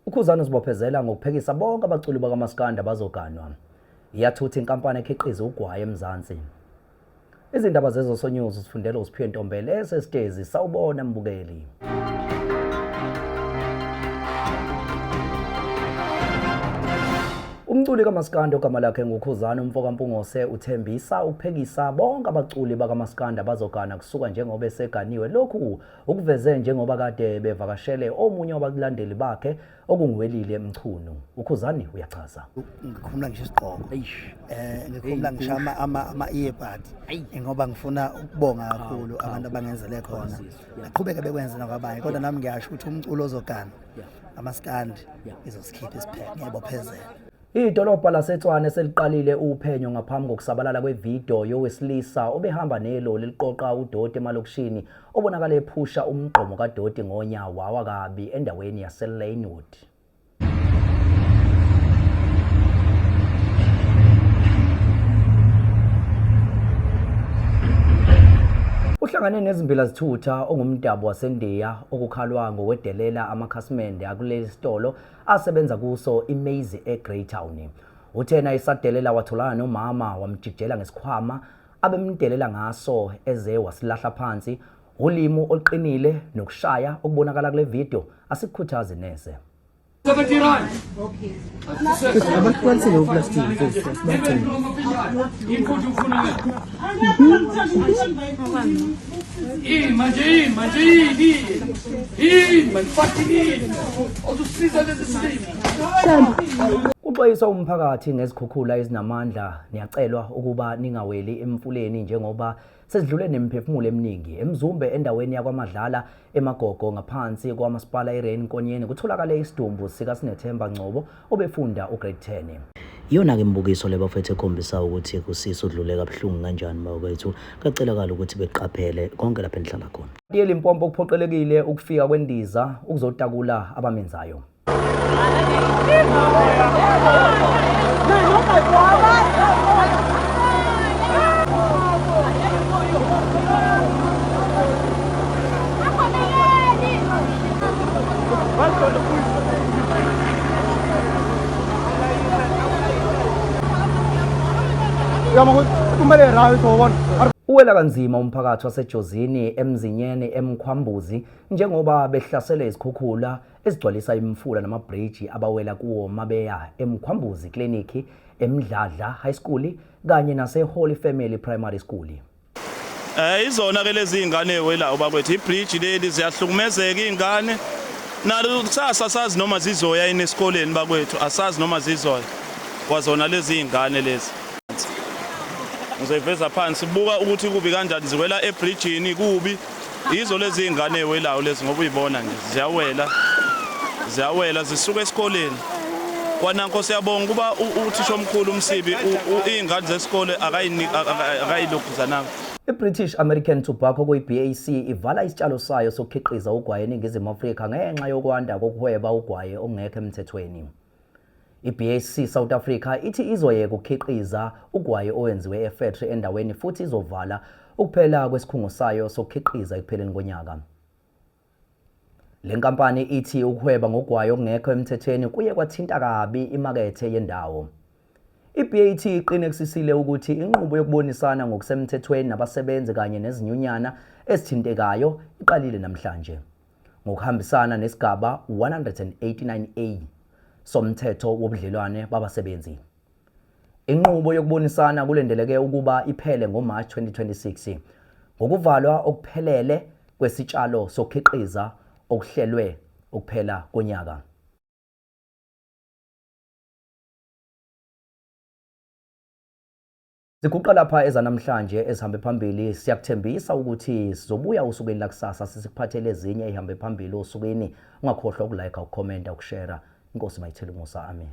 UKhuzani uzibophezela ngokuphekisa bonke abaculi bakamaskandi abazoganwa. Iyathutha inkampani ekhiqiza ugwayi eMzansi. Izindaba zeZoso News uzifundela uSiphiwe Ntombela esesitezi. Sawubona mbukeli. Umculi kaMaskandi ogama lakhe nguKhuzani umfokaMpungose uthembisa ukuphekisa bonke abaculi bakaMaskandi abazogana kusuka njengoba eseganiwe. Lokhu ukuveze njengoba kade bevakashele omunye wabalandeli bakhe okunguWelile Mchunu. UKhuzani uyachaza. Ngikhumula ngisho isigqoko. Ngikhumula ngisho ama earbud ngoba ngifuna ukubonga kakhulu abantu abangenzele khona. Baqhubeke bekwenze nakwabanye kodwa nami ngiyasho ukuthi umculo ozogana amaskandi izosikhipha isiphepho ngiyabophezela. Idolobha laseTshwane seliqalile uphenyo ngaphambi kokusabalala kwevidiyo yowesilisa obehamba neloli eliqoqa udoti emalokishini obonakala ephusha umgqomo kadoti ngonya wawa kabi endaweni yaseLanewood. Uhlangane nezimbila zithutha ongumdabu waseNdiya okukhalwa ngokwedelela amakhasimende akuleli sitolo asebenza kuso iMaze eGreytown. Uthena esadelela watholana nomama wamjikijela ngesikhwama abemdelela ngaso eze wasilahla phansi. Ulimu oluqinile nokushaya okubonakala kule video asikukhuthazi neze. 70 rand. Abahlukanisile oplastiki mfethu, sibagcine. Yini manje yini manje yini yini manje fucking yini ozusiza lesi silimi. Kuxwayiswa umphakathi ngezikhukhula ezinamandla niyacelwa ukuba ningaweli emfuleni njengoba sezidlule nemiphefumulo eminingi. EMzumbe endaweni yakwaMadlala eMagogo ngaphansi kwamasipala iRain Nkonyeni kutholakale isidumbu sikaSinethemba Ngcobo obefunda ugrade 10. Iyona-ke imibukiso le bafethu ekhombisa ukuthi kusisi udlule kabuhlungu kanjani bakwethu. Kuyacelakala ukuthi beqaphele konke lapho enihlala khona. ELimpopo kuphoqelekile ukufika kwendiza ukuzotakula abamenzayo. Uwela kanzima umphakathi waseJozini eMzinyeni eMkhwambuzi njengoba behlaselwe izikhukhula ezigcwalisa imifula namabhriji abawela kuwo mabeya eMkhwambuzi Clinic, eMdladla High School kanye naseHoly Family Primary School. Izona ke lezi ingane ewelayo bakwethu ibridge leli ziyahlukumezeka ingane nalo kusasa sazi noma zizoya yini esikoleni bakwethu asazi noma zizoya kwazona lezi ingane lezi ngizoyiveza phansi buka ukuthi kubi kanjani ziwela ebridgini kubi Yizo lezi iy'ngane ey'welayo lezi ngoba uyibona nje ziyawela ziyawela zisuka esikoleni kwananko siyabonga ukuba uthisha omkhulu umsibi iy'ngane zesikole akayilokhuzananga. I-British American Tobacco kuyi-BAC ivala isitshalo sayo sokukhiqiza ugwayi eNingizimu Afrika ngenxa yokwanda kokuhweba ugwayi okungekho emthethweni. I-BAC South Africa ithi izoyeka ukukhiqiza ugwayi owenziwe efektri endaweni futhi izovala ukuphela kwesikhungo sayo sokukhiqiza ekupheleni konyaka. Le nkampani ithi ukuhweba ngogwayi okungekho emthethweni kuye kwathinta kabi imakethe yendawo. I-BAT iqinisekisile ukuthi inqubo yokubonisana ngokusemthethweni nabasebenzi kanye nezinyunyana ezithintekayo iqalile namhlanje. Ngokuhambisana nesigaba 189A soMthetho Wobudlelwane Babasebenzi. Inqubo yokubonisana kulindeleke ukuba iphele ngoMarch 2026 ngokuvalwa okuphelele kwesitshalo sokukhiqiza okuhlelwe ukuphela konyaka. Siguqa lapha ezanamhlanje ezihambe phambili siyakuthembisa ukuthi sizobuya osukwini lakusasa sisikuphathele ezinye ezihambe phambili osukwini. Ungakhohlwa ukulike, ukukhomenta, ukushera. Inkosi mayithele umusa. Amen.